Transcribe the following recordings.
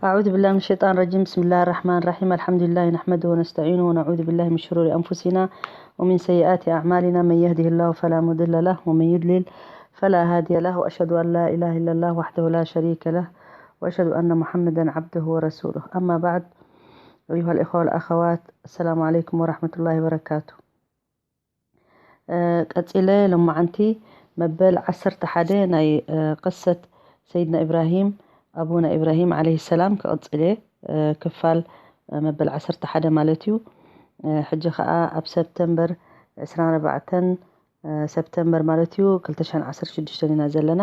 أعوذ بالله من الشيطان الرجيم. بسم الله الرحمن الرحيم. الحمد لله نحمده ونستعينه ونعوذ بالله من شرور أنفسنا ومن سيئات أعمالنا. من يهده الله فلا مضل له ومن يضلل فلا هادي له. وأشهد أن لا إله إلا الله وحده لا شريك له. وأشهد أن محمدا عبده ورسوله. أما بعد. أيها الإخوة والأخوات، السلام عليكم ورحمة الله وبركاته. ቀፂለ ሎማዓንቲ መበል ዓሰርተ ሓደ ናይ ቅሰት ሰይድና ኢብራሂም ኣቡና ኢብራሂም ዓለይሂ ሰላም ክቕፅል እየ። ክፋል መበል ዓሰርተ ሓደ ማለት እዩ። ሕጂ ከዓ ኣብ ሰፕተምበር ዕስራን ኣርባዕተን ሰፕተምበር ማለት እዩ ክልተ ሽሕን ዓሰርተ ሽዱሽተን ኢና ዘለና።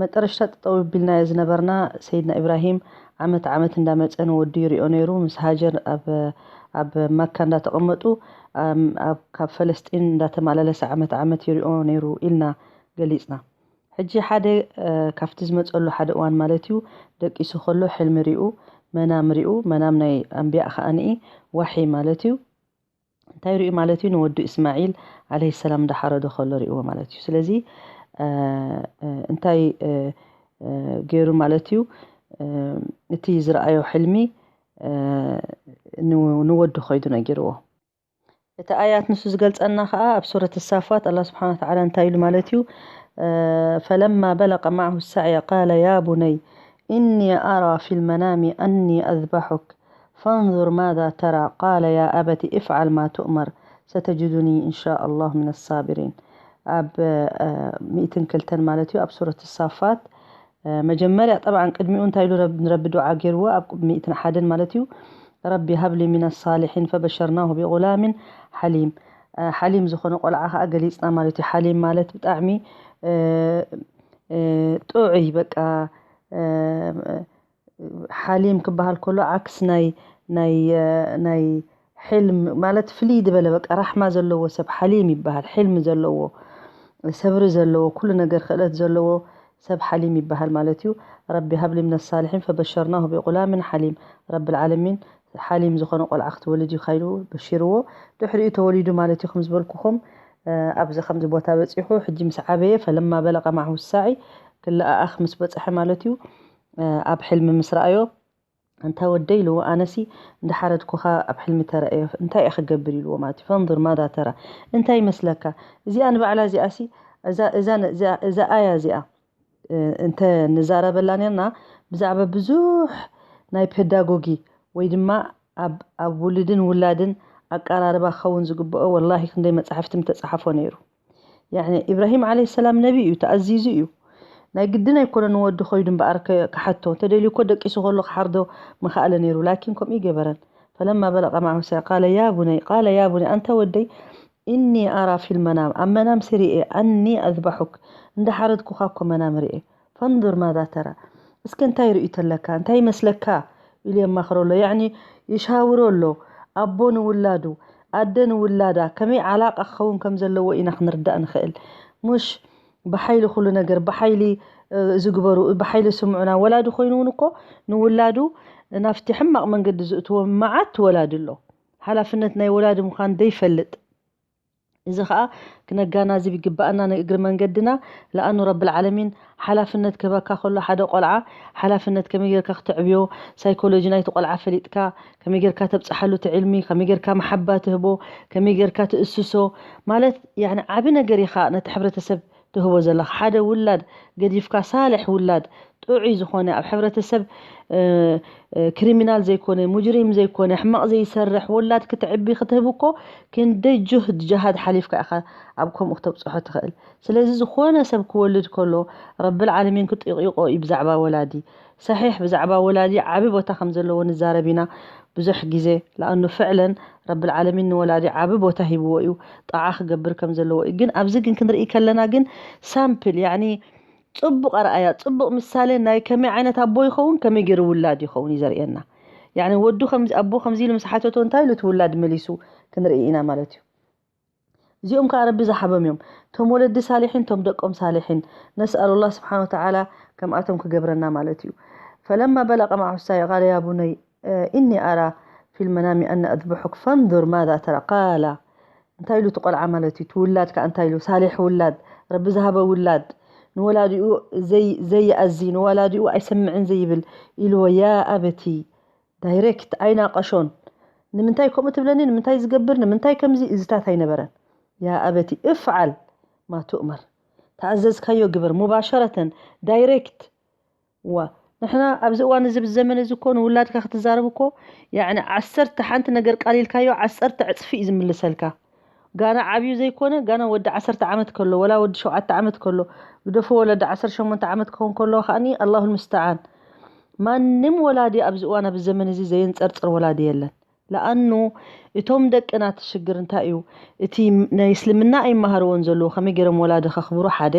መጠረሽታ ጠጠው ቢልናዮ ዝነበርና ሰይድና ኢብራሂም ዓመት ዓመት እንዳመፀ ንወዱ ይሪኦ ነይሩ። ምስ ሃጀር ኣብ ኣብ መካ እንዳተቐመጡ ኣብ ካብ ፈለስጢን እንዳተመላለሰ ዓመት ዓመት ይሪኦ ነይሩ ኢልና ገሊፅና። ሕጂ ሓደ ካብቲ ዝመፀሉ ሓደ እዋን ማለት እዩ ደቂሱ ከሎ ሕልሚ ሪኡ፣ መናም ሪኡ። መናም ናይ ኣንቢያ ከዓኒ ዋሒ ማለት እዩ። እንታይ ሪኡ ማለት እዩ? ንወዱ እስማዒል ዓለይሂ ሰላም እንዳሓረዶ ከሎ ሪእዎ ማለት እዩ። ስለዚ እንታይ ገይሩ ማለት እዩ? እቲ ዝረኣዮ ሕልሚ ንወዱ ከይዱ ነጊርዎ። እቲ ኣያት ንሱ ዝገልጸና ከኣ ኣብ ሱረት ሳፋት ኣላ ስብሓን ወተዓላ እንታይ ኢሉ ማለት እዩ? ፈለማ በለቀ ማዕሁ ሳዕየ ቃለ ያ ቡነይ ኢኒ ኣራ ፊ ልመናሚ ኣኒ ኣዝባሑክ ፈንዙር ማዛ ተራ ቃለ ያ ኣበቲ እፍዓል ማ ትእመር ሰተጅዱኒ ኢንሻ ኣላህ ምን ሳቢሪን። ኣብ ሚእትን ክልተን ማለት እዩ ኣብ ሱረት ሳፋት መጀመርያ ጠብዓን ቅድሚኡ እንታይ ኢሉ ንረቢ ዱዓ ገይርዎ ኣብ ሚእትን ሓደን ማለት እዩ። ረቢ ሃብሊ ሚነ ሳሊሒን ፈበሸርናሁ ቢጉላሚን ሓሊም። ሓሊም ዝኾነ ቆልዓ ከዓ ገሊፅና ማለት እዩ። ሓሊም ማለት ብጣዕሚ ጥዑይ በቃ ሓሊም ክበሃል ከሎ ዓክስ ናይ ናይ ናይ ሕልም ማለት ፍልይ ዝበለ በቃ ራሕማ ዘለዎ ሰብ ሓሊም ይበሃል። ሕልም ዘለዎ ሰብሪ ዘለዎ ኩሉ ነገር ክእለት ዘለዎ ሰብ ሓሊም ይበሃል ማለት እዩ። ረቢ ሃብሊ ምነ ሳልሒን ፈበሸርናሁ ቢጉላምን ሓሊም። ረቢ ልዓለሚን ሓሊም ዝኾነ ቆልዓ ክትወልድ እዩ ካይሉ በሺርዎ። ድሕሪኡ ተወሊዱ ማለት እዩ። ከም ዝበልኩኹም ኣብዚ ከምዚ ቦታ በፂሑ ሕጂ ምስ ዓበየ ፈለማ በለቀ ማዕሁ ሳዒ ክለኣኣኽ ምስ በፀሐ ማለት እዩ። ኣብ ሕልሚ ምስ ረኣዮ ኣንታ ወደይ ኢልዎ ኣነሲ እንዳሓረድኩኻ ኣብ ሕልሚ ተረእየ እንታይ እየ ክገብር ኢልዎ ማለት እዩ። ፈንظር ማዛ ተራ እንታይ ይመስለካ እዚኣ ንባዕላ እዚኣሲ እዛ ኣያ እዚኣ እንተ ንዛረበላ ነርና ብዛዕባ ብዙሕ ናይ ፔዳጎጊ ወይ ድማ ኣብ ውሉድን ውላድን ኣቀራርባ ክኸውን ዝግብኦ ወላሂ ክንደይ መፃሕፍቲ ምተፃሓፎ ነይሩ። ያኒ ኢብራሂም ዓለይሂ ሰላም ነቢ እዩ፣ ተኣዚዙ እዩ። ናይ ግድን ኣይኮነ ንወዲ ኮይዱ እምበኣር ክሓቶ፣ እንተደልዩ እኮ ደቂሱ ከሎ ክሓርዶ ምኸኣለ ነይሩ፣ ላኪን ከምኡ ይገበረን። ፈለማ በለቀ ማዕሁ ሳዕይ ቃለ ያ ቡነይ፣ ቃለ ያ ቡነይ፣ ኣንታ ወደይ፣ ኢኒ ኣራ ፊል መናም፣ ኣብ መናም ስሪኤ፣ ኣኒ ኣዝባሑክ፣ እንዳሓረድኩኻ እኮ መናም ርኤ። ፈንዙር ማዛ ተራ፣ እስከ እንታይ ርእይቶ ኣለካ፣ እንታይ ይመስለካ ኢሉ የማኽሮ ኣሎ። ያዕኒ ይሻውሮ ኣሎ ኣቦ ንውላዱ፣ ኣደ ንውላዳ ከመይ ዓላቃ ክኸውን ከም ዘለዎ ኢና ክንርዳእ ንኽእል። ሙሽ ብሓይሊ ኩሉ ነገር ብሓይሊ ዝግበሩ ብሓይሊ ስምዑና። ወላዲ ኮይኑ እውን እኮ ንውላዱ ናብቲ ሕማቕ መንገዲ ዝእትዎ መዓት ወላዲ ኣሎ። ሓላፍነት ናይ ወላዲ ምዃን ዘይፈልጥ እዚ ኸኣ ክነጋናዝብ ይግባኣና ንእግሪ መንገድና። ለኣኑ ረብል ዓለሚን ሓላፍነት ክህበካ ከሎ ሓደ ቆልዓ ሓላፍነት ከመይ ጌርካ ክተዕብዮ ሳይኮሎጂ ናይቲ ቆልዓ ፈሊጥካ ከመይ ጌርካ ተብጽሓሉ እቲ ዕልሚ ከመይ ጌርካ መሓባ ትህቦ ከመይ ጌርካ ትእስሶ ማለት ያኒ ዓቢ ነገር ኢኻ ነቲ ሕብረተሰብ ትህቦ ዘለኻ ሓደ ውላድ ገዲፍካ ሳልሕ ውላድ ጥዑይ ዝኾነ ኣብ ሕብረተሰብ ክሪሚናል ዘይኮነ ሙጅሪም ዘይኮነ ሕማቕ ዘይሰርሕ ወላድ ክትዕቢ ክትህብ እኮ ክንደይ ጁህድ ጀሃድ ሓሊፍካ ኢኻ ኣብ ከምኡ ክተብፅሖ ትኽእል። ስለዚ ዝኾነ ሰብ ክወልድ ከሎ ረብል ዓለሚን ክጥይቆ እዩ ብዛዕባ ወላዲ። ሰሒሕ ብዛዕባ ወላዲ ዓቢ ቦታ ከም ዘለዎ ንዛረብ ኢና ብዙሕ ግዜ። ለኣኑ ፍዕለን ረብል ዓለሚን ንወላዲ ዓቢ ቦታ ሂብዎ እዩ። ጣዓ ክገብር ከም ዘለዎ እዩ። ግን ኣብዚ ግን ክንርኢ ከለና ግን ሳምፕል ያኒ ጽቡቕ ኣርኣያ ጽቡቕ ምሳሌ ናይ ከመይ ዓይነት ኣቦ ይኸውን ከመይ ገይሩ ውላድ ይኸውን እዩ ዘርእየና። ያኒ ወዱ ከምዚ ኣቦ ከምዚ ኢሉ ምስ ሓተቶ እንታይ ኢሉ እቲ ውላድ መሊሱ ክንርኢ ኢና ማለት እዩ። እዚኦም ከዓ ረቢ ዝሃቦም እዮም። ቶም ወለዲ ሳሊሒን ቶም ደቆም ሳሊሒን ነስኣሉ ላህ ስብሓን ወተዓላ ከምኣቶም ክገብረና ማለት እዩ። ፈለማ በለቀ ማዕሁ ሳዕይ ቃለ ያ ቡነይ ኢኒ ኣራ ፊል መናሚ ኣኒ ኣዝበሑክ ፈንዙር ማዛ ተራ ቃላ እንታይ ኢሉ እቲ ቆልዓ ማለት እዩ እቲ ውላድ ከዓ እንታይ ኢሉ ሳሊሕ ውላድ ረቢ ዝሃበ ውላድ ንወላዲኡ ዘይ ዘይኣዚ፣ ንወላዲኡ ኣይሰምዕን ዘይብል ኢልዎ፣ ያ ኣበቲ ዳይሬክት ኣይናቐሾን። ንምንታይ ከምኡ ትብለኒ? ንምንታይ ዝገብር? ንምንታይ ከምዚ? እዝታት ኣይነበረን። ያ ኣበቲ እፍዓል ማ ትእመር፣ ተኣዘዝካዮ ግበር። ሙባሸረተን ዳይሬክት። ዋ፣ ንሕና ኣብዚ እዋን እዚ፣ ብዘመን እዚ እኮ ንውላድካ ክትዛረብ እኮ፣ ያዕኒ ዓሰርተ ሓንቲ ነገር ቃል ኢልካዮ ዓሰርተ ዕፅፊ እዩ ዝምልሰልካ። ጋና ዓብዩ ዘይኮነ፣ ጋና ወዲ ዓሰርተ ዓመት ከሎ፣ ወላ ወዲ ሸውዓተ ዓመት ከሎ፣ ግደፎ ወለዲ ዓሰርተ ሸሞንተ ዓመት ክኸውን ከሎ ከኣኒ ኣላሁ ልምስተዓን። ማንም ወላዲ ኣብዚ እዋን ኣብዚ ዘመን እዚ ዘየንፀርፅር ወላዲ የለን። ለኣኑ እቶም ደቅና እቲ ሽግር እንታይ እዩ? እቲ ናይ እስልምና ኣይመሃርዎን ዘለዉ ከመይ ገይሮም ወላዲ ከኽብሩ ሓደ፣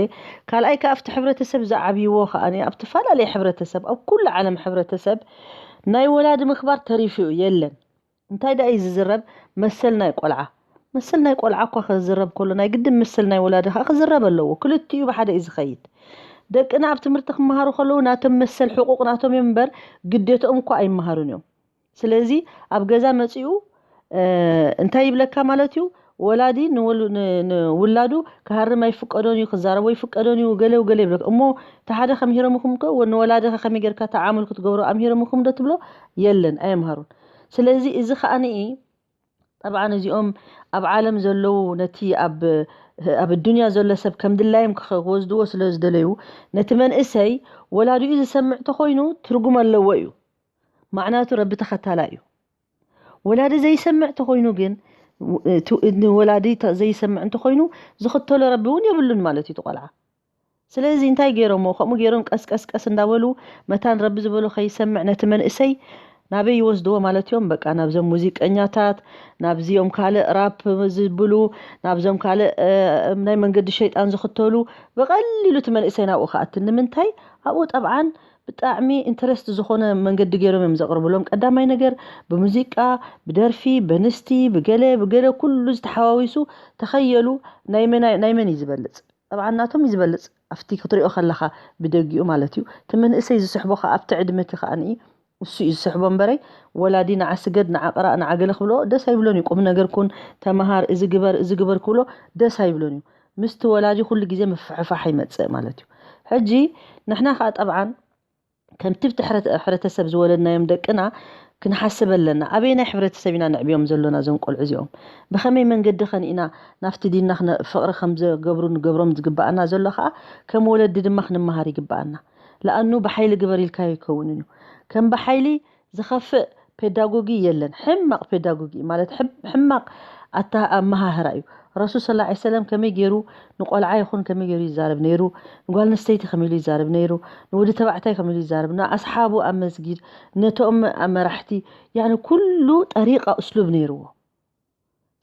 ካልኣይ ከኣ ኣብቲ ሕብረተሰብ ዝዓብይዎ ከኣ ኣብቲ ፈላለየ ሕብረተሰብ ኣብ ኩሉ ዓለም ሕብረተሰብ ናይ ወላዲ ምኽባር ተሪፉ የለን። እንታይ ደኣ እዩ ዝዝረብ? መሰል ናይ ቆልዓ። መሰል ናይ ቆልዓ እኳ ክዝረብ ከሎ ናይ ግድን መሰል ናይ ወላዲ ከኣ ክዝረብ ኣለዎ። ክልቲኡ ብሓደ እዩ ዝኸይድ። ደቅና ኣብ ትምህርቲ ክመሃሩ ከለዉ ናቶም መሰል ሕቁቕ ናቶም እዮም እምበር ግዴትኦም እኳ ኣይመሃሩን እዮም። ስለዚ ኣብ ገዛ መጺኡ እንታይ ይብለካ ማለት እዩ? ወላዲ ንውላዱ ክሃርም ኣይፍቀዶን እዩ፣ ክዛረቦ ኣይፍቀዶን እዩ፣ ገለ ገለ ይብለካ እሞ፣ እቲ ሓደ ከምህሮምኹም ከ ንወላዲ ከ ከመይ ጌርካ ተዓሙል ክትገብሮ ኣምሂሮምኹም ዶ ትብሎ? የለን፣ ኣየምሃሩን። ስለዚ እዚ ከኣ ንኢ ጠብዓን እዚኦም ኣብ ዓለም ዘለዉ ነቲ ኣብ ኣብ ዱንያ ዘሎ ሰብ ከም ድላዮም ክወስድዎ ስለ ዝደለዩ፣ ነቲ መንእሰይ ወላዲኡ ዝሰምዕ ተኾይኑ ትርጉም ኣለዎ እዩ። ማዕናቱ ረቢ ተኸታላ እዩ። ወላዲ ዘይሰምዕ ተኾይኑ ግን፣ ንወላዲ ዘይሰምዕ እንተኾይኑ ዝኽተሎ ረቢ እውን የብሉን ማለት እዩ። ቆልዓ ስለዚ እንታይ ገይሮሞ? ከምኡ ገይሮም ቀስቀስቀስ እንዳበሉ መታን ረቢ ዝበሎ ከይሰምዕ ነቲ መንእሰይ ናበይ ይወስድዎ ማለት እዮም? በቃ ናብዞም ሙዚቀኛታት፣ ናብዚኦም ካልእ ራፕ ዝብሉ፣ ናብዞም ካልእ ናይ መንገዲ ሸይጣን ዝኽተሉ ብቐሊሉ እቲ መንእሰይ ናብኡ ክኣትን። ንምንታይ? ኣብኡ ጠብዓን ብጣዕሚ ኢንተረስት ዝኾነ መንገዲ ገይሮም እዮም ዘቕርብሎም። ቀዳማይ ነገር ብሙዚቃ፣ ብደርፊ፣ በንስቲ፣ ብገለ ብገለ ኩሉ ዝተሓዋዊሱ ተኸየሉ። ናይ መን እዩ ዝበልጽ? ጠብዓ ናቶም እዩ ዝበልጽ። ኣብቲ ክትሪኦ ከለኻ ብደጊኡ ማለት እዩ። እቲ መንእሰይ ዝስሕቦ ከኣ ኣብቲ ዕድመ እቲ ከኣ ንኢ እሱ እዩ ዝስሕቦ እምበረይ ወላዲ ንዓ ስገድ፣ ንዓ ቅራእ፣ ንዓ ገለ ክብሎ ደስ ኣይብሎን እዩ። ቁም ነገር ኩን፣ ተመሃር፣ እዚ ግበር፣ እዚ ግበር ክብሎ ደስ ኣይብሎን እዩ። ምስቲ ወላዲ ኩሉ ግዜ ምፍሕፋሕ ይመጽእ ማለት እዩ። ሕጂ ንሕና ከኣ ጠብዓን ከምቲ ብቲ ሕብረተሰብ ዝወለድናዮም ደቅና ክንሓስብ ኣለና። ኣበየናይ ሕብረተሰብ ኢና ነዕብዮም ዘሎና እዞም ቆልዑ እዚኦም? ብኸመይ መንገዲ ኸን ኢና ናብቲ ዲንና ፍቕሪ ከም ዘገብሩ ንገብሮም ዝግብኣና ዘሎ ኸኣ ከም ወለዲ ድማ ክንመሃር ይግብኣና። ለኣኑ ብሓይሊ ግበር ኢልካዮ ኣይከውንን እዩ። ከም ብሓይሊ ዝኸፍእ ፔዳጎጊ የለን። ሕማቕ ፔዳጎጊ ማለት ሕማቕ ኣመሃህራ እዩ። ረሱል ስላ ሰለም ከመይ ገይሩ ንቆልዓ ይኹን ከመይ ገይሩ ይዛረብ ነይሩ፣ ንጓል ኣንስተይቲ ከመይ ኢሉ ይዛረብ ነይሩ፣ ንወዲ ተባዕታይ ከመይ ኢሉ ይዛረብ፣ ንኣስሓቡ ኣብ መስጊድ፣ ነቶም ኣብ መራሕቲ፣ ያኒ ኩሉ ጠሪቃ እስሉብ ነይርዎ።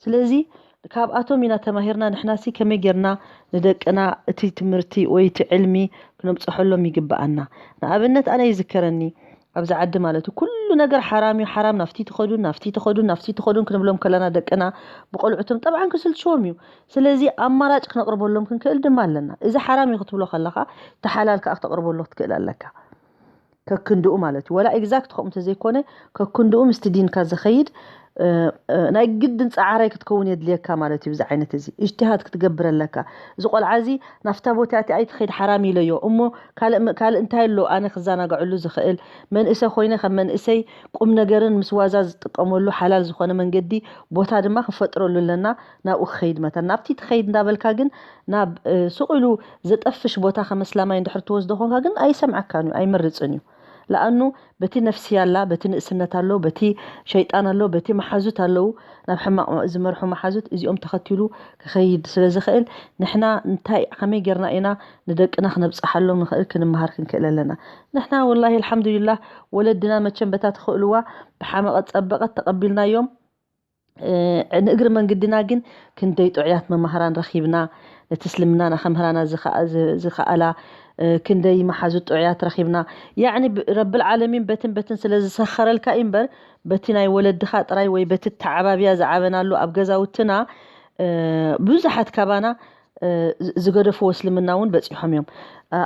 ስለዚ ካብኣቶም ኢና ተማሂርና። ንሕናሲ ከመይ ጌርና ንደቅና እቲ ትምህርቲ ወይ እቲ ዕልሚ ክነብፀሐሎም ይግብኣና? ንኣብነት ኣነ ይዝከረኒ ኣብዚ ዓዲ ማለት እዩ ኩሉ ነገር ሓራም እዩ፣ ሓራም ናፍቲ ትኸዱን ናፍቲ ትኸዱን ናፍቲ ትኸዱን ክንብሎም ከለና ደቅና ብቆልዑቶም ጠብዓን ክስልችዎም እዩ። ስለዚ ኣማራጭ ክነቕርበሎም ክንክእል ድማ ኣለና። እዚ ሓራም እዩ ክትብሎ ከለኻ እቲ ሓላል ከዓ ክተቕርበሉ ክትክእል ኣለካ። ከክንድኡ ማለት እዩ። ወላ ኤግዛክት ከምኡ እንተዘይኮነ ከክንድኡ ምስቲ ዲንካ ዝኸይድ ናይ ግድን ፃዓራይ ክትከውን የድልየካ ማለት እዩ። ብዚ ዓይነት እዚ እጅትሃድ ክትገብር ኣለካ። እዚ ቆልዓ እዚ ናፍታ ቦታ እቲ ኣይትኸይድ ሓራም ኢለዮ እሞ ካልእ እንታይ ኣሎ ኣነ ክዘናግዐሉ ዝኽእል? መንእሰ ኮይነ ከም መንእሰይ ቁም ነገርን ምስ ዋዛ ዝጥቀመሉ ሓላል ዝኾነ መንገዲ ቦታ ድማ ክንፈጥረሉ ኣለና። ናብኡ ክኸይድ መታን ናብቲ ትኸይድ እንዳበልካ ግን ናብ ስቕ ኢሉ ዘጠፍሽ ቦታ ከም ኣስላማይ እንድሕር ትወስዶ ኮንካ ግን ኣይሰምዓካን እዩ፣ ኣይመርፅን እዩ። ለኣኑ በቲ ነፍስያ ኣላ፣ በቲ ንእስነት ኣሎ፣ በቲ ሸይጣን ኣሎ፣ በቲ መሓዙት ኣለዉ፣ ናብ ሕማቕ ዝመርሑ መሓዙት እዚኦም ተኸቲሉ ክኸይድ ስለ ዝኽእል ንሕና እንታይ ከመይ ጌርና ኢና ንደቅና ክነብፅሓሎም ንኽእል ክንመሃር ክንክእል ኣለና። ንሕና ወላሂ ኣልሓምዱሊላህ ወለድና መቸም በታ ትኽእልዋ ብሓመቐት ፀበቐት ተቐቢልናዮም። ንእግሪ መንግድና ግን ክንደይ ጥዑያት መማህራን ረኺብና፣ ነቲ እስልምናና ከምህራና ዝኸኣላ ክንደይ መሓዙት ጥዑያት ረኺብና። ያዕኒ ረብል ዓለሚን በትን በትን ስለ ዝሰኸረልካ እዩ እምበር በቲ ናይ ወለድኻ ጥራይ ወይ በቲ ተዓባብያ ዝዓበናሉ ኣብ ገዛውትና ብዙሓት ካባና ዝገደፍዎ እስልምና እውን በፂሖም እዮም።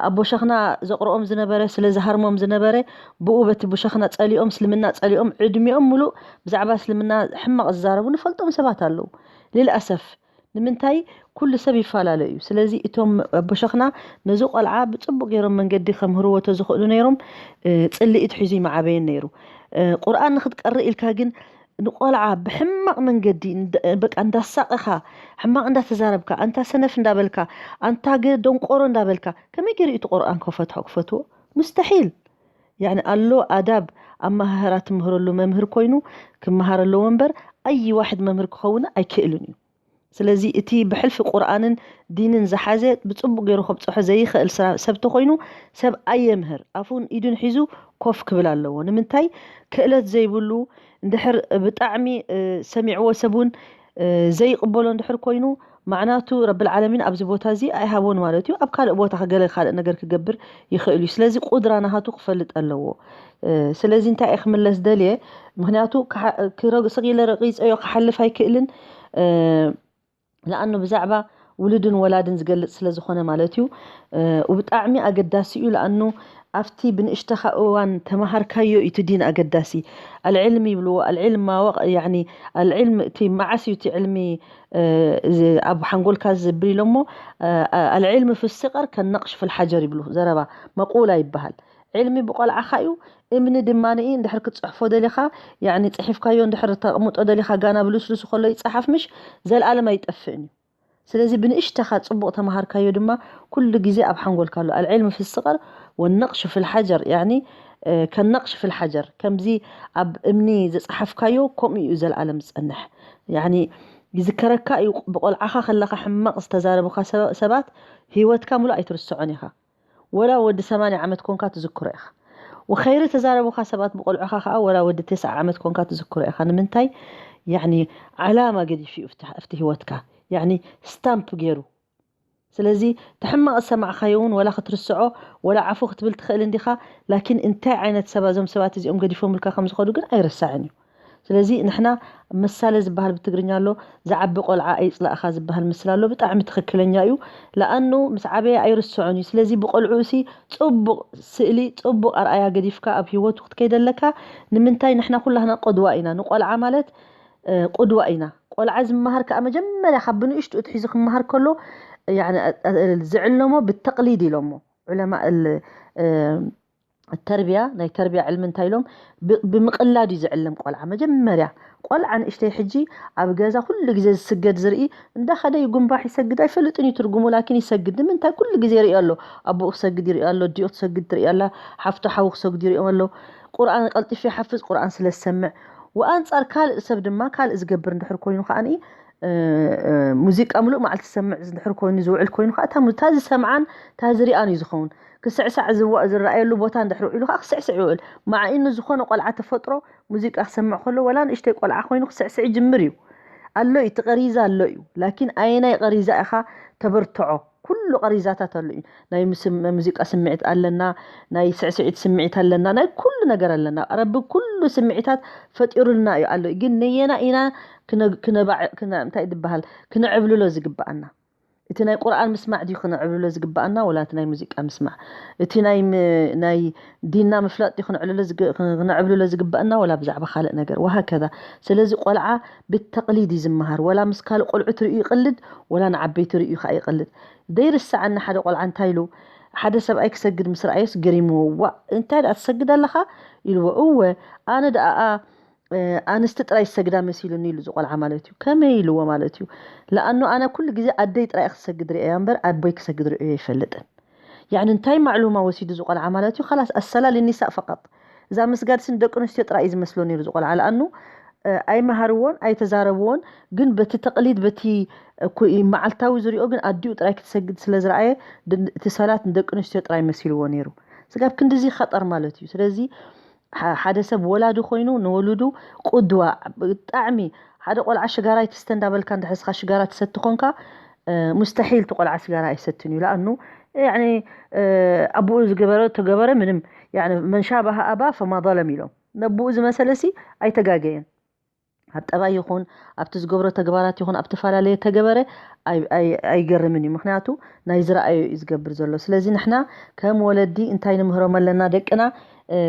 ኣቦ ሸኽና ዘቕርኦም ዝነበረ ስለ ዝሃርሞም ዝነበረ ብኡ በቲ ብሸኽና ፀሊኦም እስልምና ፀሊኦም ዕድሚኦም ሙሉእ ብዛዕባ እስልምና ሕማቕ ዝዛረቡ ንፈልጦም ሰባት ኣለዉ። ልልኣሰፍ ንምንታይ ኩሉ ሰብ ይፈላለ እዩ። ስለዚ እቶም ኣቦሸኽና ነዚ ቆልዓ ብጽቡቕ ገይሮም መንገዲ ከምህርዎ ተዝኽእሉ ነይሮም፣ ጽልኢት ሒዙ ይመዓበየን ነይሩ። ቁርኣን ንክትቀርእ ኢልካ ግን ንቆልዓ ብሕማቕ መንገዲ በቃ እንዳሳቐኻ፣ ሕማቕ እንዳተዛረብካ፣ ኣንታ ሰነፍ እንዳበልካ፣ ኣንታ ገ ደንቆሮ እንዳበልካ፣ ከመይ ገይሩ እቲ ቁርኣን ክፈትሖ ክፈትዎ? ሙስተሒል። ያኒ ኣሎ ኣዳብ ኣመሃህራ ትምህረሉ መምህር ኮይኑ ክመሃር ኣለዎ እምበር ኣይ ዋሕድ መምህር ክኸውን ኣይክእልን እዩ። ስለዚ እቲ ብሕልፊ ቁርኣንን ዲንን ዝሓዘ ብጽቡቕ ገይሩ ከብጽሖ ዘይኽእል ሰብ ተኾይኑ ሰብ ኣየምህር። ኣፉን ኢዱን ሒዙ ኮፍ ክብል ኣለዎ። ንምንታይ ክእለት ዘይብሉ እንድሕር ብጣዕሚ ሰሚዕዎ ሰብ እውን ዘይቕበሎ እንድሕር ኮይኑ ማዕናቱ ረብል ዓለሚን ኣብዚ ቦታ እዚ ኣይሃቦን ማለት እዩ። ኣብ ካልእ ቦታ ገለ ካልእ ነገር ክገብር ይኽእል እዩ። ስለዚ ቁድራ ናሃቱ ክፈልጥ ኣለዎ። ስለዚ እንታይ እየ ክምለስ ደልየ? ምክንያቱ ስቕ ኢለ ረቂፀዮ ክሓልፍ ኣይክእልን። ለኣኑ ብዛዕባ ውሉድን ወላድን ዝገልፅ ስለ ዝኾነ ማለት እዩ። ብጣዕሚ ኣገዳሲ እዩ። ለኣኑ ኣብቲ ብንእሽተኻ እዋን ተመሃርካዮ እዩ እቲ ዲን ኣገዳሲ። ኣልዕልም ይብልዎ፣ ኣልዕልም ማወቕ ያኒ ኣልዕልም እቲ መዓስ እዩ እቲ ዕልሚ ኣብ ሓንጎልካ ዝብል ኢሎሞ። ኣልዕልም ፍስቀር ከነቅሽ ፍልሓጀር ይብሉ፣ ዘረባ መቁላ ይበሃል። ዕልሚ ብቆልዓኻ እዩ። እምኒ ድማ ንኢ እንድሕር ክትፅሕፎ ደሊኻ ያኒ ፅሒፍካዮ እንድሕር ተቕምጦ ደሊኻ ጋና ብልስሉስ ከሎ ይፀሓፍ ምሽ ዘልኣለም ኣይጠፍእን እዩ። ስለዚ ብንእሽተኻ ጽቡቕ ተመሃርካዮ ድማ ኩሉ ግዜ ኣብ ሓንጎልካ ኣሎ። ኣልዕልም ፍስቀር ወነቕሽ ፍልሓጀር ያኒ ከነቕሽ ፍልሓጀር ከምዚ ኣብ እምኒ ዝጸሓፍካዮ ከምኡ እዩ ዘልኣለም ዝጸንሕ። ያኒ ይዝከረካ እዩ ብቆልዓኻ ከለኻ ሕማቕ ዝተዛረቡኻ ሰባት ህይወትካ ሙሉእ ኣይትርስዖን ኢኻ። ወላ ወዲ ሰማንያ ዓመት ኮንካ ትዝክሮ ኢኻ። ወኸይሪ ተዛረቡኻ ሰባት ብቆልዑኻ ከዓ ወላ ወዲ ተስዓ ዓመት ኮንካ ትዝክሮ ኢኻ። ንምንታይ? ያኒ ዓላማ ገዲፉ እዩ ኣብቲ ህይወትካ። ያኒ ስታምፕ ገይሩ። ስለዚ ተሕማቕ ዝሰማዕካዮ እውን ወላ ክትርስዖ ወላ ዓፉ ክትብል ትኽእል እንዲኻ። ላኪን እንታይ ዓይነት ሰባ እዞም ሰባት እዚኦም ገዲፎምልካ ከም ዝኾዱ ግን ኣይረሳዕን እዩ። ስለዚ ንሕና ምሳሌ ዝበሃል ብትግርኛ ኣሎ፣ ዝዓቢ ቆልዓ ኣይፅላእኻ ዝበሃል ምስላ ኣሎ። ብጣዕሚ ትኽክለኛ እዩ። ለኣኑ ምስ ዓበየ ኣይርስዖን እዩ። ስለዚ ብቆልዑ እሲ ፅቡቕ ስእሊ፣ ፅቡቕ ኣርኣያ ገዲፍካ ኣብ ህይወቱ ክትከይድ ኣለካ። ንምንታይ ንሕና ኩላህና ቆድዋ ኢና። ንቆልዓ ማለት ቁድዋ ኢና። ቆልዓ ዝመሃር ከዓ መጀመርያ ካብ ብንእሽቱ እቲ ሒዙ ክመሃር ከሎ ዝዕለሞ ብተቅሊድ ኢሎሞ ዑለማ ተርቢያ ናይ ተርቢያ ዕልሚ እንታይ ኢሎም ብምቅላድ እዩ ዝዕለም ቆልዓ መጀመርያ። ቆልዓ ንእሽተይ ሕጂ ኣብ ገዛ ኩሉ ግዜ ዝስገድ ዝርኢ እንዳኸደ ይጉንባሕ ይሰግድ ኣይፈልጥን እዩ ትርጉሙ ላኪን ይሰግድ ንምንታይ ኩሉ ግዜ ይርኢ ኣሎ። ኣቦኡ ክሰግድ ይርኢ ኣሎ ኣዲኡ ክትሰግድ ትርኢ ኣላ። ሓፍቱ ሓዉ ክሰግዱ ይሪኦም ኣሎ። ቁርኣን ቀልጢፉ ይሓፍዝ ቁርኣን ስለ ዝሰምዕ። ወኣንጻር ካልእ ሰብ ድማ ካልእ ዝገብር እንድሕር ኮይኑ ከዓኒ ሙዚቃ ምሉእ መዓልቲ ዝሰምዕ እንድሕር ኮይኑ ዝውዕል ኮይኑ ከዓ እታ ዝሰምዓን እታ ዝሪኣን እዩ ዝኸውን። ክስዕሳዕ ዝረኣየሉ ቦታ እንድሕር ውዒሉ ከዓ ክስዕስዕ ይውዕል። መዓ ኢኑ ዝኾነ ቆልዓ ተፈጥሮ ሙዚቃ ክሰምዕ ከሎ ወላ ንእሽተይ ቆልዓ ኮይኑ ክስዕስዕ ይጅምር እዩ። ኣሎ እዩ እቲ ቀሪዛ ኣሎ እዩ ላኪን ኣየናይ ቀሪዛ ኢኻ ተበርትዖ? ኩሉ ቀሪዛታት ኣሎ እዩ። ናይ ሙዚቃ ስምዒት ኣለና፣ ናይ ስዕስዒት ስምዒት ኣለና፣ ናይ ኩሉ ነገር ኣለና። ረቢ ኩሉ ስምዒታት ፈጢሩልና እዩ ኣሎ ግን ነየና ኢና እንታይ ዝበሃል ክነዕብልሎ ዝግብኣና? እቲ ናይ ቁርኣን ምስማዕ ድዩ ክነዕብልሎ ዝግብኣና ወላ እቲ ናይ ሙዚቃ ምስማዕ? እቲ ናይ ናይ ዲንና ምፍላጥ ድዩ ክነዕብልሎ ዝግብኣና ወላ ብዛዕባ ካልእ ነገር ወሃከዛ። ስለዚ ቆልዓ ብተቕሊድ እዩ ዝመሃር። ወላ ምስ ካልእ ቆልዑ ትርእዩ ይቕልድ ወላ ንዓበይቲ ርእዩ ከዓ ይቕልድ። ዘይርሰዓኒ ሓደ ቆልዓ እንታይ ኢሉ ሓደ ሰብኣይ ክሰግድ ምስ ረኣዮስ ገሪምዎ ዋእ እንታይ ደኣ ትሰግድ ኣለኻ? ኢልዎ እወ ኣነ ደኣ ኣንስቲ ጥራይ ዝሰግዳ መሲሉኒ ኢሉ እዚ ቆልዓ ማለት እዩ። ከመይ ኢልዎ ማለት እዩ? ለኣኑ ኣነ ኩሉ ግዜ ኣደይ ጥራይ ክትሰግድ ርእያ እምበር ኣቦይ ክሰግድ ርእዮ ኣይፈልጥን። ያዕኒ እንታይ ማዕሉማ ወሲዱ እዚ ቆልዓ ማለት እዩ? ኻላስ ኣሰላ ልኒሳእ ፈቐጥ። እዛ ምስጋድ ስን ደቂ ኣንስትዮ ጥራይ እዩ ዝመስሎ ነይሩ እዚ ቆልዓ። ለኣኑ ኣይመሃርዎን ኣይተዛረብዎን ግን በቲ ተቕሊድ በቲ መዓልታዊ ዝሪኦ ግን ኣዲኡ ጥራይ ክትሰግድ ስለ ዝረኣየ እቲ ሰላት ንደቂ ኣንስትዮ ጥራይ መሲልዎ ነይሩ። ስጋብ ክንድዚ ኸጠር ማለት እዩ። ስለዚ ሓደ ሰብ ወላዲ ኮይኑ ንወሉዱ ቁድዋ ብጣዕሚ ሓደ ቆልዓ ሽጋራ ኣይትስተ እንዳበልካ እንድሕር ስኻ ሽጋራ ትሰቲ ኮንካ ሙስተሒል እቲ ቆልዓ ሽጋራ ኣይሰትን እዩ ለኣኑ ያኒ ኣቦኡ ዝገበረ ተገበረ ምንም ያኒ መን ሻባሃ ኣባ ፈማ ظلم ኢሎም ነቦኡ ዝመሰለ ሲ ኣይተጋገየን ኣብ ጠባይ ይኹን ኣብቲ ዝገብሮ ተግባራት ይኹን ኣብ ተፈላለየ ተገበረ ኣይገርምን እዩ ምክንያቱ ናይ ዝረኣዮ እዩ ዝገብር ዘሎ ስለዚ ንሕና ከም ወለዲ እንታይ ንምህሮም ኣለና ደቅና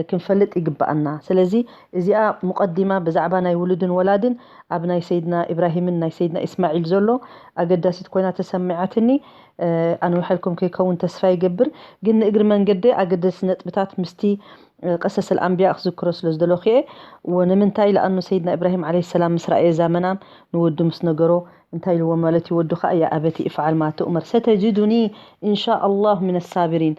ክንፈልጥ ይግብኣና። ስለዚ እዚኣ ሙቐዲማ ብዛዕባ ናይ ውሉድን ወላድን ኣብ ናይ ሰይድና ኢብራሂምን ናይ ሰይድና ኢስማዒል ዘሎ ኣገዳሲት ኮይና ተሰሚዓትኒ። ኣንውሐልኩም ከይከውን ተስፋ ይገብር። ግን ንእግሪ መንገዲ ኣገደሲ ነጥብታት ምስቲ ቀሰስ ኣልኣንብያ ክዝክሮ ስለ ዝደለኹ እየ። ወንምንታይ ለኣኑ ሰይድና ኢብራሂም ዓለይሂ ሰላም ምስ ረኣየ እዛ መናም ንወዱ ምስ ነገሮ እንታይ ኢልዎ ማለት እዩ? ወዱ ኸኣ ያ ኣበቲ እፍዓል ማ ትእመር ሰተጅዱኒ ኢንሻ ኣላህ ሚነ ሳቢሪን፣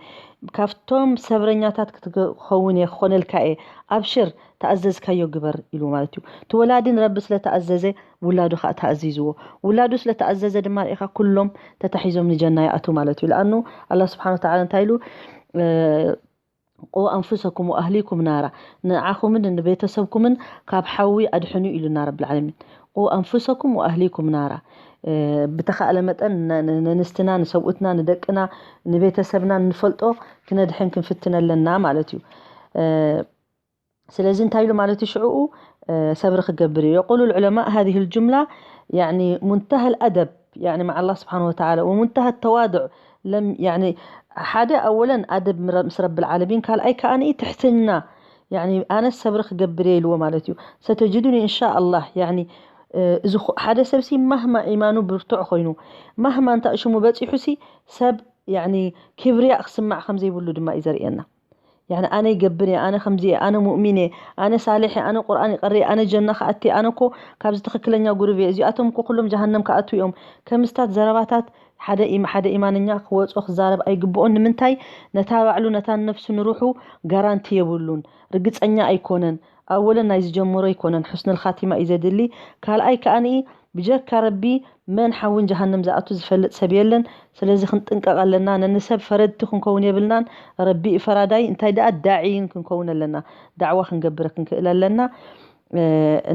ካብቶም ሰብረኛታት ክትኸውን እየ፣ ክኾነልካ እየ፣ ኣብሽር ተኣዘዝካዮ ግበር ኢልዎ ማለት እዩ። እቲ ወላዲ ንረቢ ስለ ተኣዘዘ ውላዱ ኸኣ ተኣዚዝዎ። ውላዱ ስለ ተኣዘዘ ድማ ርኢኻ ኩሎም ተታሒዞም ንጀና ይኣትዉ ማለት እዩ። ለኣኑ ኣላህ ስብሓን ወተዓላ እንታይ ኢሉ? ቁ ኣንፉሰኩም ወኣህሊኩም ናራ፣ ንዓኹምን ንቤተሰብኩምን ካብ ሓዊ ኣድሕኑ ኢሉና ረብል ዓለሚን። ቁ ኣንፉሰኩም ወኣህሊኩም ናራ። ብተኻእለ መጠን ነንስትና፣ ንሰብኡትና፣ ንደቅና፣ ንቤተሰብና ንፈልጦ ክነድሕን ክንፍትን ኣለና ማለት እዩ። ስለዚ እንታይ ኢሉ ማለት እዩ ሽዕኡ ሰብሪ ክገብር እዩ። የቁሉ ልዑለማእ ሃዚህ ልጁምላ ያኒ ሙንተሃ ልኣደብ ያኒ መዓ ኣላህ ስብሓን ወተዓላ ወሙንተሃ ተዋድዕ ለም ያኒ ሓደ ኣወለን ኣደብ ምስ ረብል ዓለሚን፣ ካልኣይ ከኣ ንኢ ትሕትና ያኒ ኣነስ ሰብሪ ክገብር እየ ኢልዎ ማለት እዩ። ሰተጅዱኒ እንሻ ኣላህ ያኒ እዚ ሓደ ሰብሲ ማህማ ኢማኑ ብርቱዕ ኮይኑ ማህማ እንታ ሽሙ በፂሑሲ ሰብ ያኒ ክብርያ ክስማዕ ከም ዘይብሉ ድማ እዩ ዘርእየና። ያኒ ኣነ ይገብር እየ፣ ኣነ ከምዚ እየ፣ ኣነ ሙእሚን እየ፣ ኣነ ሳልሕ እየ፣ ኣነ ቁርኣን ይቀሪ እየ፣ ኣነ ጀና ክኣቲ እየ፣ ኣነ እኮ ካብዚ ትኽክለኛ ጉሩብ እየ፣ እዚኣቶም እኮ ኩሎም ጀሃነም ክኣትዉ እዮም። ከምስታት ዘረባታት ሓደ ኢም ሓደ ኢማንኛ ክወጾ ክዛረብ ኣይግብኦን። ንምንታይ ነታ ባዕሉ ነታ ነፍሱ ንሩሑ ጋራንቲ የብሉን፣ ርግጸኛ ኣይኮነን። ኣወለን ናይ ዝጀመሮ ኣይኮነን፣ ሑስነል ኻቲማ እዩ ዘድሊ። ካልኣይ ከኣ ብጀካ ረቢ መን ሓውን ጀሃነም ዝኣቱ ዝፈልጥ ሰብ የለን። ስለዚ ክንጥንቀቕ ኣለና። ነንሰብ ፈረድቲ ክንከውን የብልናን። ረቢ እዩ ፈራዳይ፣ እንታይ ደኣ ዳዒይን ክንከውን ኣለና። ዳዕዋ ክንገብር ክንክእል ኣለና።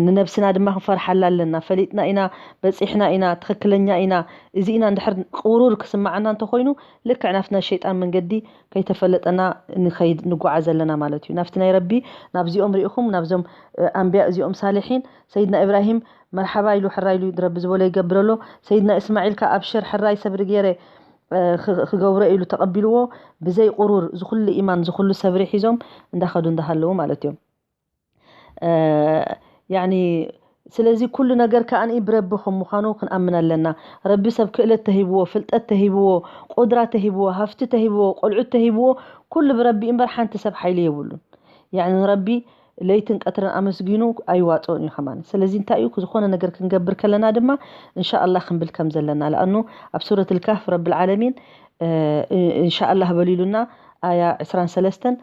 ንነብስና ድማ ክንፈርሓላ ኣለና። ፈሊጥና ኢና፣ በፂሕና ኢና፣ ትኽክለኛ ኢና፣ እዚ ኢና እንድሕር ቅሩር ክስማዓና እንተኮይኑ ልክዕ ናብቲ ናይ ሸይጣን መንገዲ ከይተፈለጠና ንኸይድ ንጓዓዝ ኣለና ማለት እዩ። ናብቲ ናይ ረቢ ናብዚኦም ርኢኹም ናብዞም ኣንብያ እዚኦም ሳልሒን ሰይድና ኢብራሂም መርሓባ ኢሉ ሕራይ ኢሉ ረቢ ዝበሎ ይገብረሎ። ሰይድና እስማዒል ከኣ ኣብሽር ሕራይ ሰብሪ ገይረ ክገብሮ ኢሉ ተቐቢልዎ። ብዘይ ቁሩር ዝኹሉ ኢማን ዝኹሉ ሰብሪ ሒዞም እንዳኸዱ እንዳሃለዉ ማለት እዮም። ያኒ ስለዚ ኩሉ ነገር ከኣ ብረቢ ከም ምዃኑ ክንኣምን ኣለና። ረቢ ሰብ ክእለት ተሂብዎ፣ ፍልጠት ተሂብዎ፣ ቁድራ ተሂብዎ፣ ሃፍቲ ተሂብዎ፣ ቆልዑት ተሂብዎ፣ ኩሉ ብረቢ እምበር ሓንቲ ሰብ ሓይሊ የብሉን። ያኒ ንረቢ ለይትን ቀትርን ኣመስጊኑ ኣይዋፅኦን እዩ ከማን። ስለዚ እንታይ እዩ ዝኾነ ነገር ክንገብር ከለና ድማ እንሻ ኣላህ ክንብል ከም ዘለና ለኣኑ ኣብ ሱረት ልካፍ ረብል ዓለሚን እንሻ ኣላህ በሉ ኢሉና ኣያ ዕስራን ሰለስተን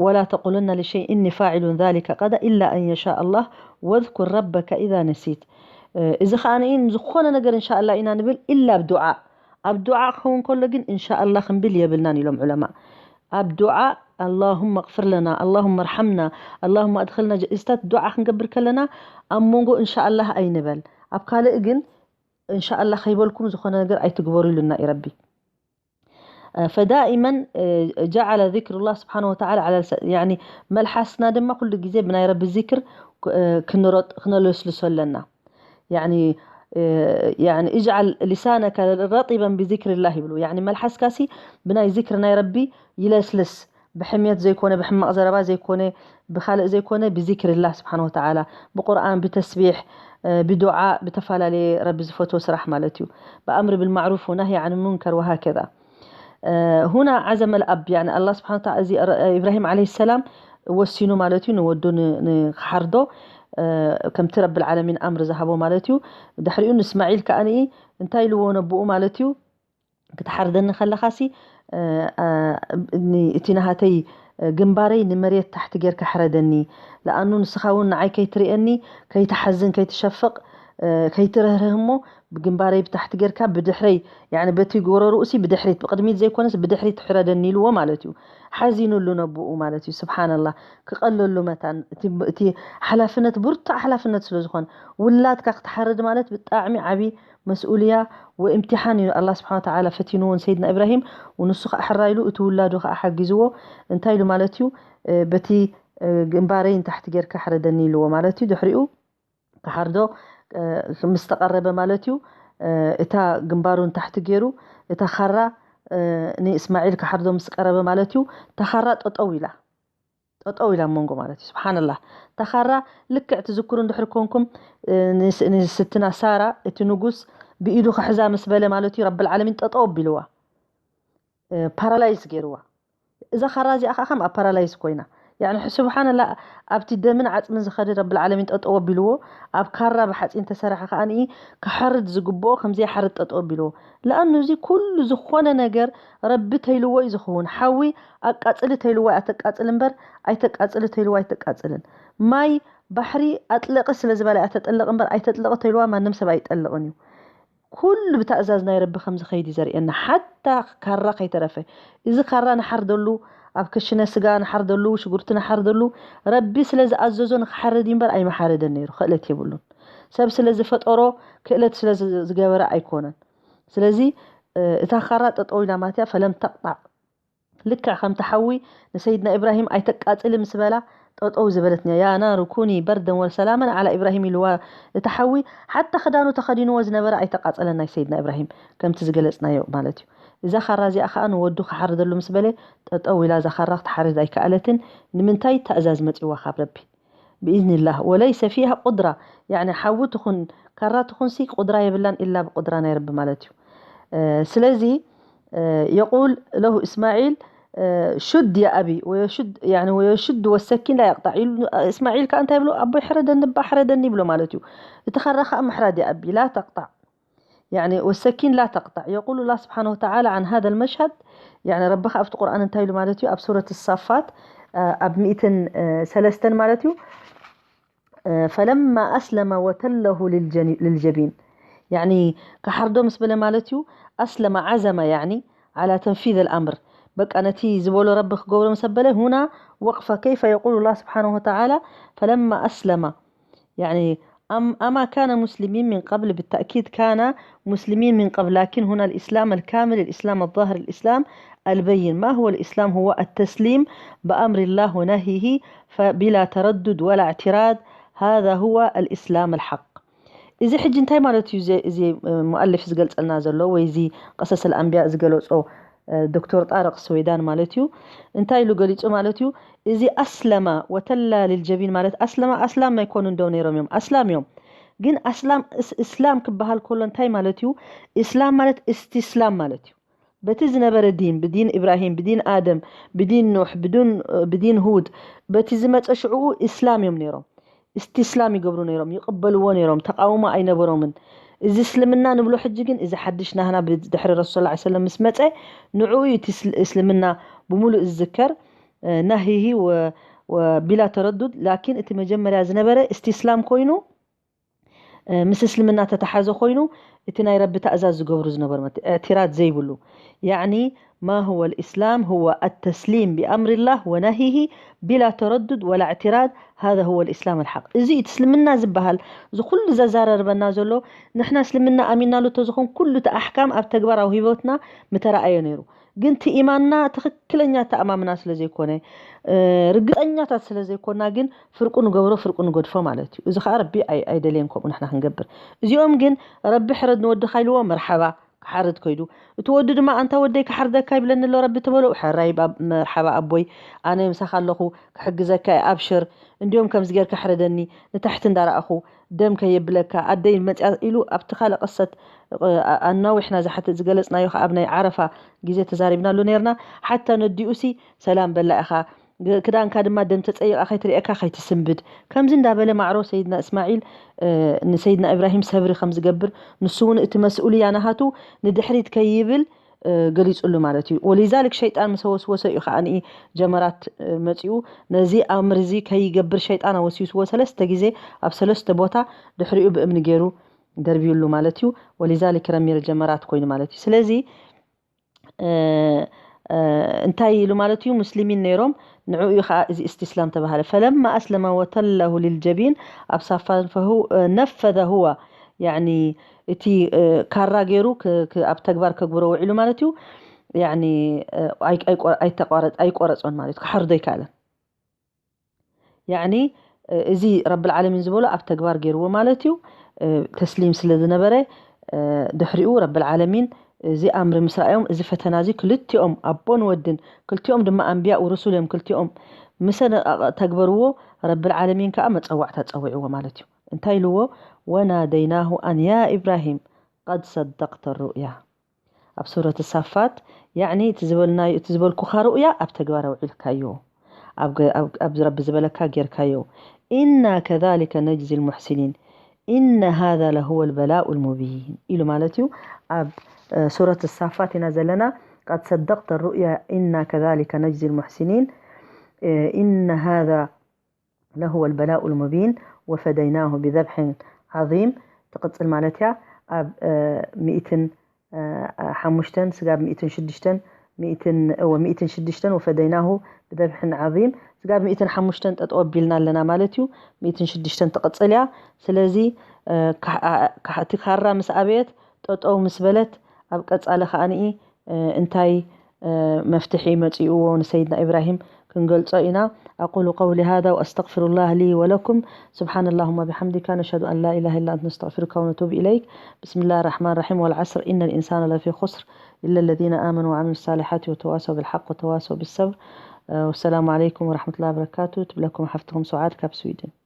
ወላ ተቁለና ልሸይ እኒ ፋዒሉን ዛሊከ ቀዳ ኢላ ኣን የሻ ኣላህ ወዝኩር ረበከ ኢዛ ነሲት። እዚ ከዓ ዝኾነ ነገር እንሻ ኣላህ ኢና ንብል ኢላ ኣብ ዱዓ ኣብ ዱዓ ክኸውን ከሎ ግን እንሻ ኣላህ ክንብል የብልናን ኢሎም ዑለማ። ኣብ ዱዓ ኣላሁመ ኣቕፍር ለና ኣላሁመ ርሓምና ኣላሁመ ኣድኸልና እዝታት ዱዓ ክንገብር ከለና ኣብ መንጎ እንሻ ኣላህ ኣይንበል። ኣብ ካልእ ግን እንሻ ኣላህ ከይበልኩም ዝኾነ ነገር ኣይትግበሩ ኢሉና እዩ ረቢ። ፈዳኢመን ጀዓለ ዚክሩላህ ስብሓን ወተዓላ ዓላ ልሳ- ያኒ መልሓስና ድማ ኩሉ ግዜ ብናይ ረቢ ዚክር ክንረጥ ክነለስልሶ ኣለና። ያኒ ያኒ እጅዓል ሊሳነከ ረጢበን ብዚክሪላህ ይብሉ። ያኒ መልሓስካሲ ብናይ ዚክሪ ናይ ረቢ ይለስልስ። ብሕምየት ዘይኮነ ብሕማቕ ዘረባ ዘይኮነ ብኻልእ ዘይኮነ ብዚክሪላህ ስብሓን ወተዓላ ብቁርኣን ብተስቢሕ ብዱዓ ብተፈላለየ ረቢ ዝፈትዎ ስራሕ ማለት እዩ። ብኣምሪ ብልማዕሩፍ ወናህይ ዓን ሙንከር ወሃከዛ። ሁና ዓዘመ ልኣብ ያኒ ኣላ ስብሓን ወተዓላ እዚ ኢብራሂም ዓለይሂ ሰላም ወሲኑ ማለት እዩ ንወዱ ንክሓርዶ ከምቲ ረብል ዓለሚን ኣምሪ ዝሃቦ ማለት እዩ። ድሕሪኡ ንእስማዒል ከኣ እንታይ ኢልዎ ነብኡ ማለት እዩ። ክትሓርደኒ ከለኻሲ እቲ ናሃተይ ግንባረይ ንመሬት ታሕቲ ጌርካ ሕረደኒ። ለኣኑ ንስኻ እውን ንዓይ ከይትርእየኒ ከይትሓዝን ከይትሸፍቕ ከይትርህርህ እሞ ብግንባረይ ብታሕቲ ጌርካ ብድሕረይ ያኒ በቲ ጎረርኡሲ ብድሕሪት ብቅድሚት ዘይኮነስ ብድሕሪት ሕረደኒ ኢልዎ ማለት እዩ። ሓዚኑሉ ነብኡ ማለት እዩ። ስብሓንላ ክቐለሉ መታን እቲ ሓላፍነት ብርቱዕ ሓላፍነት ስለ ዝኾነ ውላድካ ክትሓርድ ማለት ብጣዕሚ ዓብዪ መስኡልያ ወእምትሓን እዩ። ኣላ ስብሓን ወተዓላ ፈቲንዎ ንሰይድና ኢብራሂም። ንሱ ከዓ ሕራይ ኢሉ እቲ ውላዱ ከዓ ሓጊዝዎ። እንታይ ኢሉ ማለት እዩ? በቲ ግንባረይ ንታሕቲ ጌርካ ሕረደኒ ኢልዎ ማለት እዩ። ድሕሪኡ ክሓርዶ ምስ ተቐረበ ማለት እዩ። እታ ግንባሩ ንታሕቲ ገይሩ እታ ኻራ ንእስማዒል ክሓርዶ ምስ ቀረበ ማለት እዩ። እታ ኻራ ጠጠው ኢላ ጠጠው ኢላ ኣብ መንጎ ማለት እዩ። ስብሓንላህ። እታ ኻራ ልክዕ ትዝክሩ እንድሕር ኮንኩም፣ እ፣ ንስ-፣ ንስትና ሳራ እቲ ንጉስ ብኢዱ ክሕዛ ምስ በለ ማለት እዩ፣ ረብል ዓለሚን ጠጠው ኣቢልዋ፣ እ፣ ፓራላይዝ ገይርዋ። እዛ ካራ እዚኣ ከዓ ከም ኣብ ፓራላይዝ ኮይና፣ ያኒ ስብሓንላ፣ ኣብቲ ደምን ዓፅምን ዝኸደ ረብል ዓለሚን ጠጠው ኣቢልዎ፣ ኣብ ካራ ብሓፂን ተሰርሐ ከዓ ክሓርድ ዝግብኦ ከምዘይሓርድ ጠጠው ኣቢልዎ። ለኣኑ እዚ ኩሉ ዝኾነ ነገር ረቢ ተይልዎ እዩ ዝኸውን። ሓዊ ኣቃፅሊ ተይልዎ ኣይተቃፅል እምበር፣ ኣይተቃፅሊ ተይልዎ ኣይተቃፅልን። ማይ ባሕሪ ኣጥለቂ ስለ ዝበለ እያ ተጠልቕ እምበር፣ ኣይተጥለቂ ተይልዋ ማንም ሰብ ኣይጠልቕን እዩ። ኩሉ ብትእዛዝ ናይ ረቢ ከም ዝኸይድ እዩ ዘርእየና። ሓታ ካራ ከይተረፈ፣ እዚ ካራ ንሓርደሉ፣ ኣብ ክሽነ ስጋ ንሓርደሉ፣ ሽጉርቲ ንሓርደሉ፣ ረቢ ስለ ዝኣዘዞ ንክሓርድ እዩ እምበር ኣይመሓረደን ነይሩ። ክእለት የብሉን። ሰብ ስለ ዝፈጠሮ፣ ክእለት ስለ ዝ-፣ ዝገበረ ኣይኮነን። ስለዚ፣ እ፣ እታ ካራ ጠጠው ኢላ ማለት እያ፣ ፈለም ተቕጣዕ። ልክዕ ከምቲ ሓዊ ንሰይድና ኢብራሂም ኣይተቃፅሊ ምስ በላ፣ ጠጠው ዝበለት እያ። ያ ናሩ ኩኒ በርደን ወሰላመን ዓላ ኢብራሂም ኢልዋ። እቲ ሓዊ ሓታ ክዳኑ ተኸዲንዎ ዝነበረ ኣይተቃፀለን ናይ ሰይድና ኢብራሂም፣ ከምቲ ዝገለፅናዮ ማለት እዩ። እዛ ካራ እዚኣ ከዓ ንወዱ ክሓርደሉ ምስ በለ፣ ጠጠው ኢላ እዛ ካራ ክትሓርድ ኣይከኣለትን። ንምንታይ? ትእዛዝ መፂዋ ካብ ረቢ። ብኢዝኒላህ። ወለይሰ ፊሃ ቁድራ፣ ያኒ ሓዊ ትኹን ካራ ትኹንሲ ቁድራ የብላን፣ ኢላ ብቁድራ ናይ ረቢ ማለት እዩ። እ፣ ስለዚ፣ እ፣ የቁል ለሁ እስማዒል፣ እ፣ ሹድ ያ ኣቢ፣ ወየሹድ፣ ያኒ ወየሹድ ወሰኪን ላ የቅጣዕ ኢሉ፣ እስማዒል ከዓ እንታይ ይብሎ? ኣቦይ ሕረደኒ፣ እባ ሕረደኒ ይብሎ ማለት እዩ። እቲ ካራ ከዓ ምሕራድ ያ ኣቢ፣ ላ ተቅጣዕ። ያኒ ወሰኪን ላ ተቅጣዕ። የቁሉ ላህ ስብሓነሁ ወተዓላ ዓን ሃዛ ልመሽሃድ፣ ያኒ ረቢ ከዓ ኣብቲ ቁርኣን እንታይ ኢሉ ማለት እዩ? ኣብ ሱረት ሳፋት፣ እ፣ ኣብ ሚእትን ሰለስተን ማለት እዩ። እ፣ ፈለማ ኣስለማ ወተለሁ ልልጀኒ-፣ ልልጀቢን። ያኒ ክሓርዶ ምስ በለ ማለት እዩ፣ ኣስለማ ዓዘማ ያኒ ዓላ ተንፊዝ ኣልኣምር። በቃ ነቲ ዝበሎ ረቢ ክገብሮ ምስ ኣበለ፣ ሁና ወቅፈ። ከይፈ የቁሉ ላህ ስብሓነሁ ወተዓላ ፈለማ ኣስለማ። يعني أم أما كان مسلمين من قبل؟ بالتأكيد كان مسلمين من قبل، لكن هنا الإسلام الكامل، الإسلام الظاهر، الإسلام البين. ما هو الإسلام؟ هو التسليم بأمر الله ونهيه، فبلا تردد ولا اعتراض، هذا هو الإسلام الحق. እዚ ሕጂ እንታይ ማለት እዩ? እዚ፣ እዚ፣ እ፣ ሙኣልፍ ዝገልጸልና ዘሎ ወይ እዚ ቀሰስ ኣልኣንብያ ዝገለጾ እ፣ ዶክተር ጣርቅ ስወይዳን ማለት እዩ። እንታይ ኢሉ ገሊጹ ማለት እዩ? እዚ ኣስለማ ወተላ ልልጀቢን ማለት፣ ኣስለማ ኣስላም ኣይኮኑን ዶ ነይሮም እዮም? ኣስላም እዮም። ግን ኣስላም፣ እስ-፣ እስላም ክበሃል ከሎ እንታይ ማለት እዩ? እስላም ማለት እስትስላም ማለት እዩ። በቲ ዝነበረ ዲን፣ ብዲን ኢብራሂም፣ ብዲን ኣደም፣ ብዲን ኑሕ፣ ብዱን-፣ ብዲን ሁድ፣ በቲ ዝመጸ ሽዕኡ እስላም እዮም ነይሮም። እስትስላም ይገብሩ ነይሮም፣ ይቕበልዎ ነይሮም፣ ተቃውሞ ኣይነበሮምን። እዚ እስልምና ንብሎ ሕጂ ግን፣ እዚ ሓድሽ ናህና ብድሕሪ ረሱል ሰለላሁ ዐለይሂ ወሰለም ምስ መጸ፣ ንዕኡ እዩ እቲ እስል-፣ እስልምና ብምሉእ ዝዝከር፣ እ፣ ናሂሂ ወ-፣ ወቢላ ተረዱድ። ላኪን እቲ መጀመርያ ዝነበረ እስትስላም ኮይኑ፣ እ፣ ምስ እስልምና ተተሓዘ ኮይኑ፣ እቲ ናይ ረቢ ታእዛዝ ዝገብሩ ዝነበሩ መት-፣ እዕትራድ ዘይብሉ። ያዕኒ፣ ما هو الإسلام؟ هو التسليم بأمر الله ونهيه بلا تردد ولا اعتراض، هذا هو الإسلام الحق። እዚ እቲ እስልምና ዝበሃል፣ እዚ ኩሉ ዘዛራርበና ዘሎ፣ ንሕና እስልምና ኣሚናሉ ተዝኾን፣ ኩሉ እቲ ኣሕካም ኣብ ተግባር ኣብ ህይወትና ምተረኣየ ነይሩ። ግን እቲ ኢማንና ትኽክለኛ ተኣማምና ስለ ዘይኮነ፣ እ፣ ርግጸኛታት ስለ ዘይኮና፣ ግን ፍርቁ ንገብሮ፣ ፍርቁ ንገድፎ ማለት እዩ። እዚ ኸኣ ረቢ ኣይ-፣ ኣይደልየን ከምኡ ንሕና ክንገብር። እዚኦም ግን ረቢ ሕረድ ንወድኻ ኢልዎ፣ መርሓባ፣ ክሓርድ ከይዱ። እቲ ወዲ ድማ፣ "ኣንታ ወደይ ክሓርደካ ይብለኒ ኣሎ ረቢ" ተበሎ፣ "ሕራይ ባ-፣ መርሓባ ኣቦይ፣ ኣነ ምሳኻ ኣለኹ፣ ክሕግዘካ እየ፣ ኣብሽር። እንዲዮም ከምዚ ጌርካ ሕረደኒ፣ ንታሕቲ እንዳረኣኹ፣ ደም ከየብለካ፣ ኣደይ መጽያ" ኢሉ ኣብቲ ካልእ ቅሰት፣ እ፣ ኣ-፣ ኣናዊሕና ዝሓትት ዝገለጽናዮ ከኣ ኣብ ናይ ዓረፋ ግዜ ተዛሪብናሉ ነይርና። ሓታ ነዲኡሲ፣ "ሰላም በላ ኢኻ፣ ግ-፣ ክዳንካ ድማ ደም ተጸይቓ ከይትርእየካ ከይትስንብድ" ከምዚ እንዳበለ ማዕሮ ሰይድና እስማዒል፣ እ፣ ንሰይድና ኢብራሂም ሰብሪ ከም ዝገብር፣ ንሱ እውን እቲ መስኡልያ ናሃቱ ንድሕሪት ከይብል፣ እ፣ ገሊጹሉ ማለት እዩ። ወሊዛሊክ ሸይጣን ምስ ወስወሰ እዩ ከኣ ንኢ ጀመራት፣ እ፣ መጺኡ ነዚ ኣምር እዚ ከይገብር ሸይጣን ኣወሲስዎ ሰለስተ ግዜ ኣብ ሰለስተ ቦታ ድሕሪኡ ብእምኒ ገይሩ ደርብዩሉ ማለት እዩ። ወሊዛሊክ ረሚል ጀመራት ኮይኑ ማለት እዩ። ስለዚ እ፣ እ፣ እንታይ ኢሉ ማለት እዩ? ሙስሊሚን ነይሮም፣ ንዕኡ እዩ ኸዓ እዚ እስትስላም ተባሃለ። ፈለማ ኣስለመ ወተለሁ ሊልጀቢን፣ ኣብ ሳፋን ፈሁ-፣ እ፣ ነፈዘ ሁወ፣ ያዕኒ እቲ፣ እ፣ ካራ ገይሩ ክ-፣ ክ-፣ ኣብ ተግባር ከግብሮ ውዒሉ ማለት እዩ። ያዕኒ፣ እ፣ ኣይ-፣ ኣይቆ-፣ ኣይተቋረጽ-፣ ኣይቆረጾን ማለት እዩ። ክሓርዶ ኣይከኣለን። ያዕኒ፣ እ፣ እዚ ረብል ዓለሚን ዝበሎ ኣብ ተግባር ገይርዎ ማለት እዩ። እ፣ ተስሊም ስለ ዝነበረ፣ እ፣ ድሕሪኡ ረብል ዓለሚን እዚ ኣምሪ ምስ ረኣዮም፣ እዚ ፈተና እዚ ክልቲኦም ኣቦን ወድን፣ ክልቲኦም ድማ ኣንብያ ወሩሱል እዮም፣ ክልቲኦም ምስ ተግበርዎ፣ ረብል ዓለሚን ከዓ መጸዋዕታ ጸዊዕዎ ማለት እዩ። እንታይ ኢልዎ? "ወናደይናሁ ኣን ያ ኢብራሂም ቀድ ሰደቅተ ሩእያ." ኣብ ሱረት ሳፋት፣ ያዕኒ እቲ ዝበልናዮ፣ እቲ ዝበልኩኻ ሩእያ ኣብ ተግባር ኣውዒልካዮ፣ ኣብ ገ-፣ ኣብ፣ ኣብ ረቢ ዝበለካ ጌርካዮ። "ኢና ከዛሊከ ነጅዚ ልሙሕሲኒን፣ ኢነ ሃዛ ለሁወ ልበላኡ ልሙቢን" ኢሉ ማለት እዩ። ኣብ፣ እ፣ ሱረት ሳፋት ኢና ዘለና። "ቀድ ሰደቅተ ሩእያ፣ ኢና ከዛሊከ ነጅዚ ልሙሕሲኒን፣ እ፣ ኢነ ሃዛ ለሁወ ልበላኡ ልሙቢን፣ ወፈደይናሁ ብዘብሕን ዓዚም" ትቕጽል ማለት እያ። ኣብ፣ እ፣ ሚእትን፣ እ፣ ሓሙሽተን፣ ስጋብ ሚእትን ሽዱሽተን፣ ሚእትን፣ እወ፣ ሚእትን ሽዱሽተን፣ "ወፈደይናሁ ብዘብሕን ዓዚም" ስጋብ ሚእትን ሓሙሽተን ጠጠው ኣቢልና ኣለና ማለት እዩ። ሚእትን ሽዱሽተን ትቕጽል እያ። ስለዚ፣ እ፣ ካሕ-፣ ኣ-፣ ካሕ-፣ እቲ ካራ ምስ ኣበየት፣ ጠጠው ምስ በለት፣ ኣብ ቀጻሊ ከኣ ንኢ፣ እ፣ እንታይ፣ እ፣ መፍትሒ መጺእዎ ንሰይድና ኢብራሂም ክንገልጾ ኢና። أقول قولي هذا وأستغفر الله لي ولكم. سبحان اللهم وبحمدك، نشهد أن لا إله إلا أنت، نستغفرك ونتوب إليك. بسم الله الرحمن الرحيم. والعصر، إن الإنسان لفي خسر، إلا الذين آمنوا وعملوا الصالحات وتواصوا بالحق وتواصوا بالصبر. እ፣ والسلام عليكم ورحمة الله وبركاته። ትብለኩም ሓፍትኹም ሱዓድ ካብ ስዊድን።